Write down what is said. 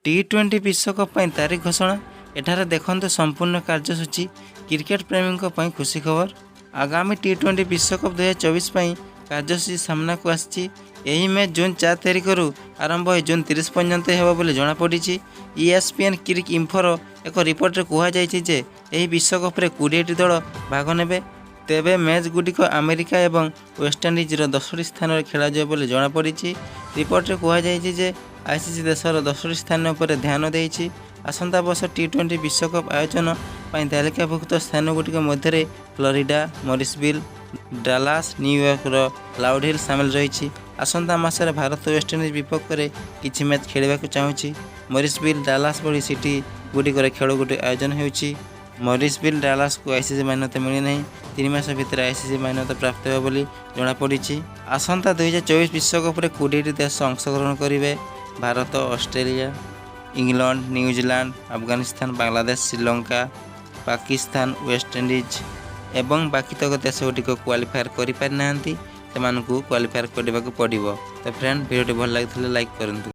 ଟି-20 ବିଶ୍ୱକପ୍ ପାଇଁ ତାରିଖ ଘୋଷଣା। ଏଠାରେ ଦେଖନ୍ତୁ ସମ୍ପୂର୍ଣ୍ଣ କାର୍ଯ୍ୟସୂଚୀ। କ୍ରିକେଟ ପ୍ରେମୀଙ୍କ ପାଇଁ ଖୁସି ଖବର। ଆଗାମୀ ଟି-20 ବିଶ୍ୱକପ୍ 2024 ପାଇଁ କାର୍ଯ୍ୟସୂଚୀ ସାମ୍ନାକୁ ଆସିଛି। ଏହି ମ୍ୟାଚ୍ ଜୁନ୍ 4 ତାରିଖରୁ ଆରମ୍ଭ ହୋଇ ଜୁନ୍ 30 ପର୍ଯ୍ୟନ୍ତ ହେବ ବୋଲି ଜଣାପଡ଼ିଛି। ଇଏସ୍ପିଏନ୍ କ୍ରିକ୍ ଇନ୍ଫୋର ଏକ ରିପୋର୍ଟରେ କୁହାଯାଇଛି ଯେ ଏହି ବିଶ୍ୱକପରେ 20ଟି ଦଳ ଭାଗ ନେବେ। ତେବେ ମ୍ୟାଚ୍ ଗୁଡ଼ିକ ଆମେରିକା ଏବଂ ୱେଷ୍ଟଇଣ୍ଡିଜର 10ଟି ସ୍ଥାନରେ ଖେଳାଯିବ ବୋଲି ଜଣାପଡ଼ିଛି। ରିପୋର୍ଟରେ କୁହାଯାଇଛି ଯେ ଆଇସିସି ଦେଶର 10ଟି ସ୍ଥାନ ଉପରେ ଧ୍ୟାନ ଦେଇଛି। ଆସନ୍ତା ବର୍ଷ ଟି-20 ବିଶ୍ୱକପ୍ ଆୟୋଜନ ପାଇଁ ତାଲିକାଭୁକ୍ତ ସ୍ଥାନଗୁଡ଼ିକ ମଧ୍ୟରେ ଫ୍ଲୋରିଡା, ମରିସବିଲ୍, ଡାଲାସ, ନ୍ୟୁୟର୍କର ଲାଉଡରହିଲ୍ ସାମିଲ ରହିଛି। ଆସନ୍ତା ମାସରେ ଭାରତ ୱେଷ୍ଟଇଣ୍ଡିଜ ବିପକ୍ଷରେ କିଛି ମ୍ୟାଚ୍ ଖେଳିବାକୁ ଚାହୁଁଛି। ମରିସବିଲ୍, ଡାଲାସ ଭଳି ସିଟି ଗୁଡ଼ିକରେ ଖେଳଗୁଡ଼ିକ ଆୟୋଜନ ହେଉଛି। ମରିସବିଲ୍, ଡାଲାସକୁ ଆଇସିସି ମାନ୍ୟତା ମିଳିନାହିଁ। 3 ମାସ ଭିତରେ ଆଇସିସି ମାନ୍ୟତା ପ୍ରାପ୍ତ ହେବ ବୋଲି ଜଣାପଡ଼ିଛି। ଆସନ୍ତା 2024 ବିଶ୍ୱକପରେ 20ଟି ଦେଶ ଅଂଶଗ୍ରହଣ କରିବେ। Bharat, Australia, England, New Zealand, Afghanistan, Bangladesh, Sri Lanka, Pakistan, West Indies ଏବଂ ବାକିତକ ଦେଶଗୁଡ଼ିକ କ୍ୱାଲିଫାୟାର କରିପାରିନାହାନ୍ତି। ସେମାନଙ୍କୁ କ୍ୱାଲିଫାୟାର କରିବାକୁ ପଡ଼ିବ। ତ ଫ୍ରେଣ୍ଡ, ଭିଡ଼ିଓଟି ଭଲ ଲାଗିଥିଲେ ଲାଇକ୍ କରନ୍ତୁ।